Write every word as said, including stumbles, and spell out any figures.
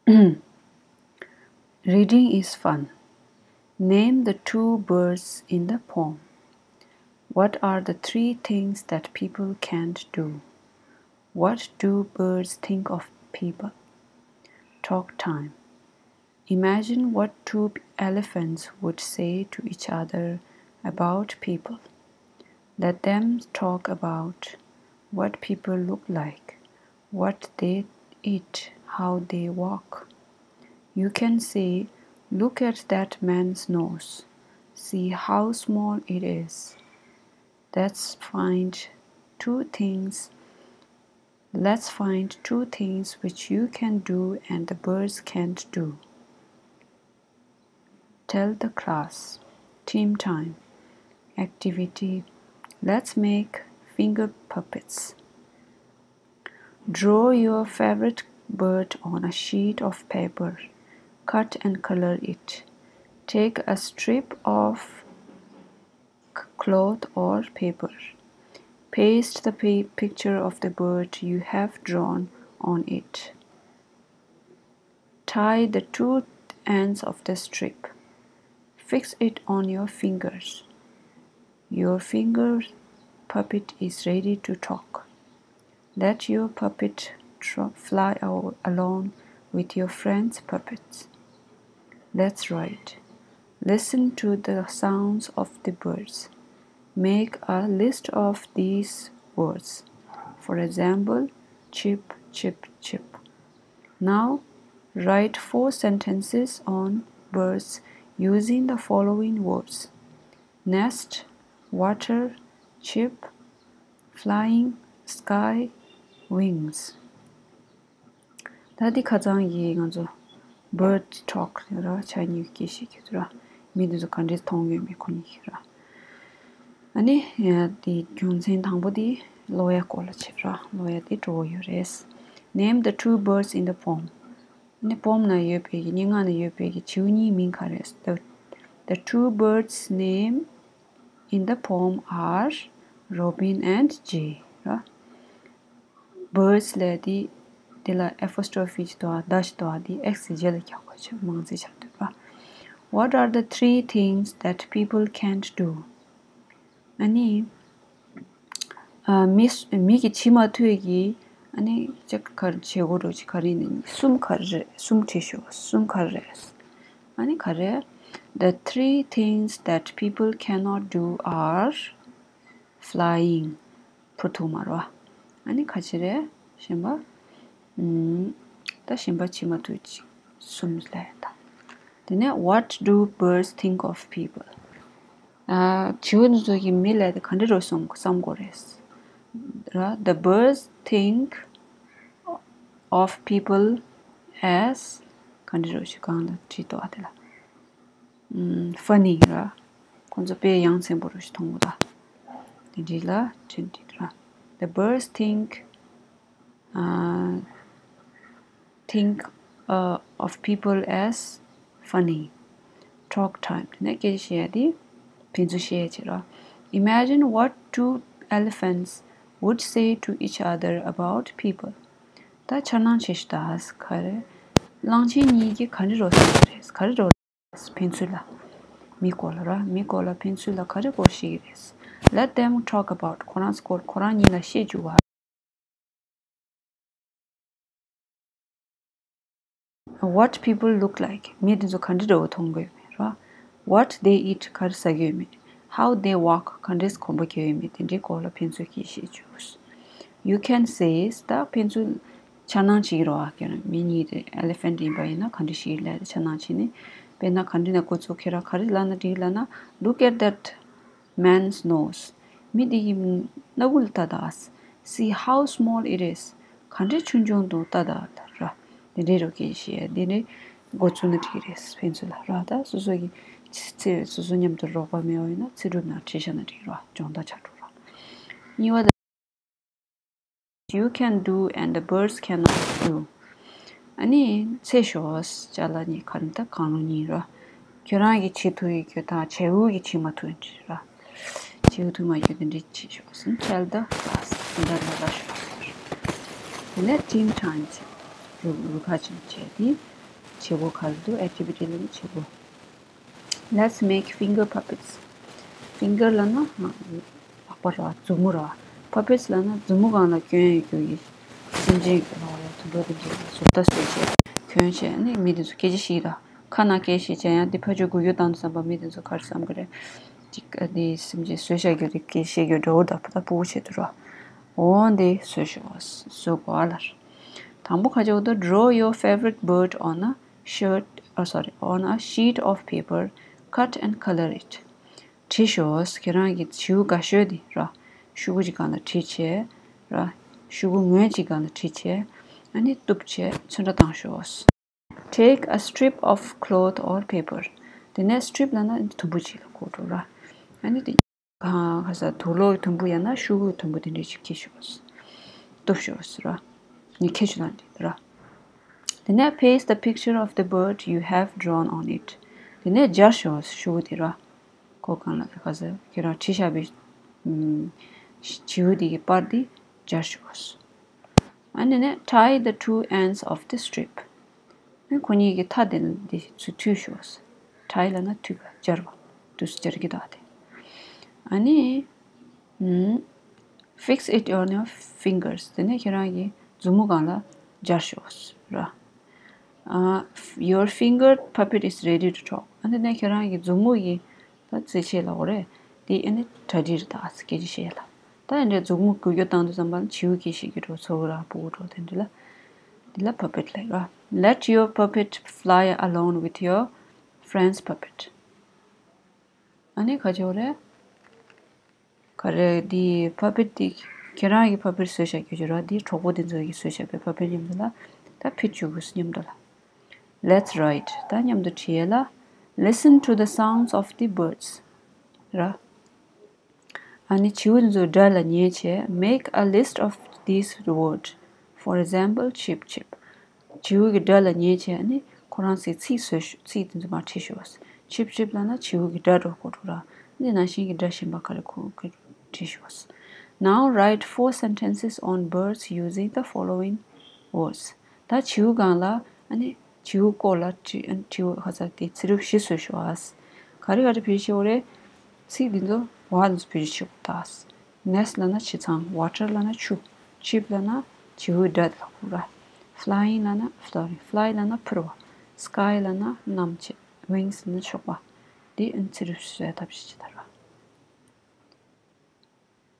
Reading is fun. Name the two birds in the poem. What are the three things that people can't do? What do birds think of people? Talk time. Imagine what two elephants would say to each other about people. Let them talk about what people look like, what they eat, how they walk. You can say, "Look at that man's nose. See how small it is." Let's find two things. Let's find two things which you can do and the birds can't do. Tell the class. Team time. Activity. Let's make finger puppets. Draw your favorite bird on a sheet of paper. Cut and color it. Take a strip of c- cloth or paper. Paste the pi- picture of the bird you have drawn on it. Tie the two ends of the strip. Fix it on your fingers. Your finger puppet is ready to talk. Let your puppet tr- fly a- along with your friends' puppets. Let's write. Listen to the sounds of the birds. Make a list of these words. For example, chip, chip, chip. Now, write four sentences on birds using the following words: nest, water, chip, flying, sky, wings. ད་འདི་ཁ་སང་གི་ང་ཚོ་bird talk ར་ཆ་གཉིས་ཀྱི་སྐད་བཤད་ཀྱི་ར། མི་འདི་ཚོ་ག་འདྲས་མཐོང་ཡོད་མེད་ཁོ་གཉིས་ཀྱི་ར། ཨ་ནི་ཡ་འདི་རྒྱུ་མཚན་དང་པོ་འདི་ཀློག་ཡ་སྐོར་ལ་བྱེད་ར། ཀློག་ཡ་འདི་འགྲོ་གི་ཡོད་རེད། Name the two birds in the poem. ཨ་ནི་poem ནང་ཡོད་པའི་གི་སྙན་ངག་ནང་ཡོད་པའི་གི་བྱིའུ་གཉིས་མིང་ག་རེ་རེད། The, the two birds name in the poem are Robin and Jay ར། Birds ལབ་དེ་དེ་ལ་apostrophe ཅིག་འདུག་ག་ད་ཞིག་འདུག་ག་དེ་X གི་རྗེས་ལ་རྒྱག་དགོས་ཆེ་མང་ཙེ་ཆགས་འདུག་ར། What are the three things that people can't do? ཨ་ནི་ཨ་མི་མི་གིས་བྱེད་མ་ཐུབ་ཀྱི་ཨ་ནི་ཅིག་ག་རེ་བྱེད་དགོས་རེད། ཅིག་ག་རེ་ཡིན་ནའི་གསུམ་ག་རེ་རེད། གསུམ་བྲིས་ཤོག་གསུམ་ག་རེ་རེད། ཨ་ནི་ག་རེ། The three things that people cannot do are flying. ཕུར་ཐུག་མར་བ། ཨ་ནི་ག་ཅི་རེད། གཞན་པ། ཨམ། ད་གཞན་པ་བྱེད་མ་ཐུབ་ཅིག་གསུམ་ལས་ད། དེ་ནས་what do birds think of people? ཨ། བྱིའུ་འདི་ཚོ་གིས་མི་ལབ་དེ་ག་འདྲ་རེད་བསམ་བསམ་གོ་རེད། ར། The birds think of people as ག་འདྲ་རེད་ཞིག་གང་ལ་བྲིས་ཏོ་ཨ་དེ་ལ། ཨམ། funny ར། ཁོང་ཚོ་དཔེ་ཡ་མཚན་པོ་རུ་ཞིག་མཐོང་གོ་ད། དེ་འདྲ་ལ་དྲན་དྲིས་ར། The birds think, uh, think, uh, of people as funny. Talk time. དེ་ནས་སྐད་ཆ་བཤད་ཡ་དེ་ཕན་ཚུན་བཤད་ཡ་བྱེད་ར། Imagine what two elephants would say to each other about people. ད་འཆར་སྣང་བྱེད་ཤིག་ད། ག་རེ། གླང་ཆེན་གཉིས་ཀྱིས་ག་འདྲ་རེད་བསམ་གི་རེད། ག་རེ་རེད། ཕན་ཚུན་ལ། མི་སྐོར་ལ་ར། མི་སྐོར་ལ་ཕན་ཚུན་ལ་ག་རེ་སྐོར་བཤད་ཀྱི་རེད། Let them talk about. ཁོ་རང་སྐོར་ཁོ་རང་གཉིས་ལ་བཤད་བཅུག་པ། What people look like. མི་དེ་ཚོ་ག་འདྲ་འདྲ་བོ་མཐོང་གི་ཡོད་མེད་ར། What they eat. ག་རེ་ཟ་གི་ཡོད་མེད། How they walk. ག་འདྲས་གོམ་པ་རྒྱག་ཡོད་མེད། དེ་འདྲའི་སྐོར་ལ་ཕན་ཚུན་གྱིས་བཤད་བཅུག You can say. ད་ཕན་ཚུན་འཆར་སྣང་བྱེད་ཀྱི་རེད་བ། ཁྱེད་རང་མི་གཉིས་དེ་elephant ཡིན་པ་ཡིན་ན་ག་འདྲ་ཞིག་ལབ་དེ་འཆར་སྣང་བྱེད་ནས། དཔེར་ན་ག་འདྲ་ན་འགོ་ཚུགས། ཁྱེད་རང་ག་རེ་ལབ་ན་འགྲིག་ལབ་ན། Look at that man's nose. མི་དེ་གི་སྣ་ཁུག་ལ་ལྟ་ད། See how small it is. ག་འདྲའི་ཆུང་ཆུང་འདུག་ལྟ་ད་ལབ་ར། དེ་འདྲའི་རོ་སྐད་བཤད་དེ་འདྲའི་འགོ་ཚུགས་ན་འགྲིག་རེད། ཕན་ཚུན་ལ་ར། ད་སོ་སོ་གི་ཚེ་སོ་སོ་མཉམ་དུ་རོགས་པ་མེད་པ་ཡིན་ན་ཚེ་སྒྲུབ་ནང་བྲིས་བཞག་ན་འགྲིག་ར། སྦྱོང་བརྡར་ཆགས་འགྲོ་ར། གཉིས་པ། You can do and the birds cannot do. ཨ་ནི་ཚེ་ཞོག་ཅ་ལག་གཉིས་ག་རེ་ད་གང་རུང་གཉིས་ར། ཁྱོད་རང་གིས་བྱེད་ཐུབ་ཡོད་ཀྱི་དང་བྱེའུ་གིས་བྱེད་མ་ཐུབ་ཡོད་ར། བྱེའུ་ཐུབ་མ་ཡོད་དེ་འདྲ་བྱེད་ཞོག Tell the class. དེ་འདྲ་ལ་ལ་ཞོག་དེ་ནས་team time ཟེར། རུ་རུ་ཁ་ཅིག་བྱས་ཏེ། བྱེད་སྒོ་ག་རེ་འདུག activity ལབ་ན་བྱེད་སྒོ། Let's make finger puppets. Finger ལབ་ན་ལག་པ་ར། མཛུབ་མོ་ར། Puppets ལབ་ན་མཛུབ་མོ་སྒང་ལ་སྐྱོན་ཡོད་རྒྱུ་ཡི་སེམས་ཅན་གྱི་ར་བ་ལ་དུམ་བུ་དེ་འདྲ་བཟོ་ལྟ་བཟོས་བྱས་གྱོན་བྱས་ནི་མི་དེ་ཚོ་སྐད་ཆ་བཤད་ར། ཁ་ནང་སྐད་བཤད་བྱས་ཡང་དེ་ཕར་ཕྱོགས་སྒུག་རྒྱུ་བཏང་དུས་ཙམ་པ་མི་དེ་ཚོ་ག་རེ་བསམ་གི་རེད། ཅིག་དེ་སེམས་ཅན་བཟོས་བཞག་རྒྱུ་དེ་སྐད་བཤད་རྒྱུ་འདྲ་བོ་འདྲ་པོ་ད་སྤུ་གུ་བྱེད་དུ་ར། འོ་འདི་བཟོས་ཤོག་བཟོ་དགོས་ཨ་ལར། དང་པོ་ཁ་ཆེ་བོ་ད། Draw your favorite bird on a shirt, oh, sorry, on a sheet of paper, cut and color it. བྲིས་ཤོག་ཁྱེད་རང་གི་བྱིའུ་དགའ་ཤོས་དེ་ར། ཤོག་གུ་གཅིག་སྒང་ལ་བྲིས་བྱས་ར། ཤོག་གུ་ངོས་གཅིག་སྒང་ལ་བྲིས་བྱས། ཨ་ནི་གཏུབ་བྱས་ཚོན་ཁྲ་བཏང་ཤོག Take a strip of cloth or paper. དེ་ནས་strip ལབ་ན་དུམ་བུ་གཅིག་ལ་གོ་འགྲོ་ར། ཨ་ནི་དེ་ག་ས་དུག་ལོག་གི་དུམ་བུ་ཡང་ན་ཤོག་གུ་དུམ་བུ་དེ་འདྲ་ཞིག་ཁྱེར་ཤོག་གཏུབ་ཤོག་ར། ངས་ཁྱེར་ཤོག་ན་འདི་ར། དེ་ནས་paste the picture of the bird you have drawn on it. དེ་ནས་སྦྱར་ཤོག་ཤོག་གུ་དེ་ར། ཁོ་གང་ལ་ག་ས་ཁྱེད་རང་བྲིས་བཞག་པའི་ཨམ་བྱིའུ་དེ་གི་པར་དེ་སྦྱར་ཤོག་ཨ་ནི་ནས་tie the two ends of the strip. ཨ་ཁོ་གཉིས་ཀྱི་མཐའ་དེ་འདི་ཚུར་མཐུད་ཤོག tie ལབ་ན་མཐུད་པ་སྦྱར་བ། དུས་སྦྱར་གྱི་དག་དེ། ཨ་ནི་ཨམ fix it on your fingers. དེ་ནས་ཁྱེད་རང་གི་མཛུབ་མོ་སྒང་ལ་སྦྱར་ཤོག་ར། ཨ། Your finger puppet is ready to talk. ཨ་ནི་དེ་ནས་ཁྱེད་རང་གི་མཛུབ་མོ་གི་ད་རྩེད་ཆས་ལབ་དགོས་རེད། དེ་ཨ་ནི་གྲ་སྒྲིག་རེད་ད། སྐད་ཆ་བཤད་ལ། ད་ཨ་འདྲའི་མཛུབ་མོ་འགུལ་སྐྱོད་བཏང་དུས་ཙམ་པ་ལ་བྱིའུ་སྐད་བཤད་ཀྱི་འགྲོ། ཚོགས་ར་སྤུ་གུ་འགྲོ་དེ་འདྲ་ལ། འདི་ལ་puppet ལབ་ར། Let your puppet fly along with your friend's puppet. ཨ་ནི་ག་ཅོག་རེད། ག་རེ་འདི་puppet འདི་ཁྱེད་རང་གི་puppet བཟོས་བཞག་རྒྱུ་ཅིག་ར། འདི་གྲོགས་པོ་འདི་ཚོ་གིས་བཟོས་བཞག་པའི་puppet མཉམ་དུ་ལ་ད་ཕིཊ་བཅུག་དགོས་སོ་མཉམ་དུ་ལ། Let's write. ད་མཉམ་དུ་བྲིས་ལ། Listen to the sounds of the birds. ར། ཨ་ནི་བྱིའུ་འདི་ཚོའི་སྒྲ་ལ་ཉན་བྱས། Make a list of these words. For example, chip chip. བྱིའུ་གི་སྒྲ་ལ་ཉན་བྱས་ཨ་ནི་ཁོ་རང་ཚོའི་ཚིག་བཟོས་ཤོག་ཚིག་འདི་ཚོ་མར་བྲིས་ཤོག chip chip ལབ་ན་བྱིའུ་གི་སྒྲ་འདྲ་གོ་འགྲོ་ར། འདི་ནང་བཞིན་གྱི་སྒྲ་གཞན་པ་ག་རེ་གོ་གི་བྲིས་ཤོག Now write four sentences on birds using the following words. ད་བྱིའུ་སྒང་ལ་ཨ་ནི་བྱིའུ་སྐོར་ལ་བྲི་ཨ་ནི་བྱིའུ་ཧ་ས་དེ་ཚིག་གྲུབ་བཞི་བཟོས་ཤོག་ཨ། ག་རེ་ག་རེ་བེད་སྤྱོད་རེད། ཚིག་འདི་ཚོ་བ་འདི་ཚོ་བེད་སྤྱོད་བྱེད་དགོས་ད། Nest ལབ་ན་བྱི་ཚང་། Water ལབ་ན་ཆུ། Chip ལབ་ན་བྱིའུའི་སྒྲ་དེ་ལ་གོ་ར། Flying ལབ་ན་fluttering. Fly ལབ་ན་འཕུར་བ། Sky ལབ་ན་གནམ་བྱེད། Wings ལབ་ན་གཤོག་པ། འདི་ཨ་ནི་ཚིག་གྲུབ་བཟོས་ཐབས་ཤེས་བྱེད་ད།